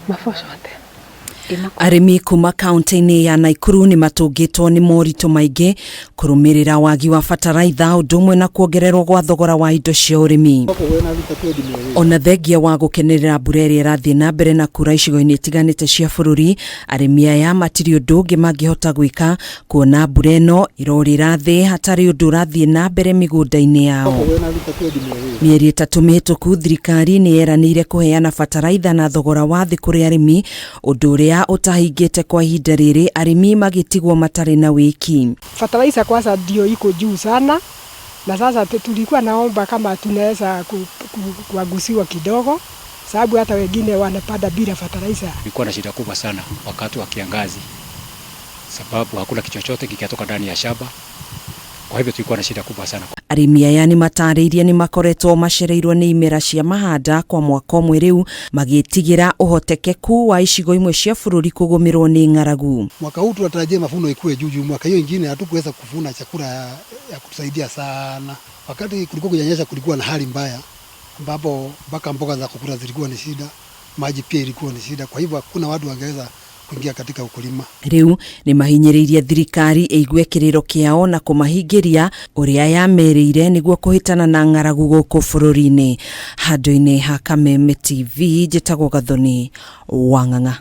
Maboco atĩa? Arĩmi kuma kaunti-inĩ ya Naikuru nĩ matũngĩtwo nĩ moritũ maingĩ kũrũmĩrĩra wagi wa bataraitha, ũndũ ũmwe na kuongererwo gwa thogora wa indo cia ũrĩmi. Ona thengia wa gũkenerera mbura ĩrĩa ĩrathiĩ na mbere na kura icigo-inĩ itiganĩte cia bũrũri, arĩmi aya matirĩ ũndũ ũngĩ mangĩhota gwĩka kuona mbura ĩno ĩrorĩra thĩ hatarĩ ũndũ ũrathiĩ na mbere mĩgũnda-inĩ yao. Mĩeri 3 mĩhĩtũku, thirikari nĩ yeranĩire kũheana bataraitha na thogora wa thĩ kũrĩ arĩmi, ũndũ ũrĩa ũtahingĩte kwa ihinda rĩrĩ, arĩmi magĩtigwo matarĩ na wĩki. Fertilizer kwanza ndio iko juu sana, na sasa tulikuwa naomba kama tunaweza kuagusiwa kidogo, sababu hata wengine wanapanda bila fertilizer. Tulikuwa na shida kubwa sana wakati wa kiangazi, sababu hakuna kitu chochote kikatoka ndani ya shamba. Kwa hivyo tulikuwa na shida kubwa sana. Arĩmi aya nĩ matarĩirie nĩ makoretwo macereirwo nĩ imera cia mahanda kwa mwaka ũmwe rĩu, magĩtigĩra ũhotekeku wa icigo imwe cia bũrũri kũgũmĩrwo nĩ ng'aragu. Mwaka huu tunatarajia mavuno ikuwe juu juu. Mwaka hiyo ingine hatukuweza kuvuna chakula ya kutusaidia sana. Wakati kulikuwa kunyanyesha, kulikuwa na hali mbaya ambapo mpaka mboga za kukula zilikuwa ni shida, maji pia ilikuwa ni shida. Kwa hivyo hakuna watu wangeweza kuingia katika ukulima. Rĩu nĩ mahinyĩrĩirie thirikari ĩigue kĩrĩro kĩao na kũmahingĩria ũrĩa yamerĩire nĩguo kũhĩtana na ng'aragu gũkũ bũrũri-inĩ. Handũ-inĩ ha Kameme TV, njĩtagwo Gathoni Wang'ang'a.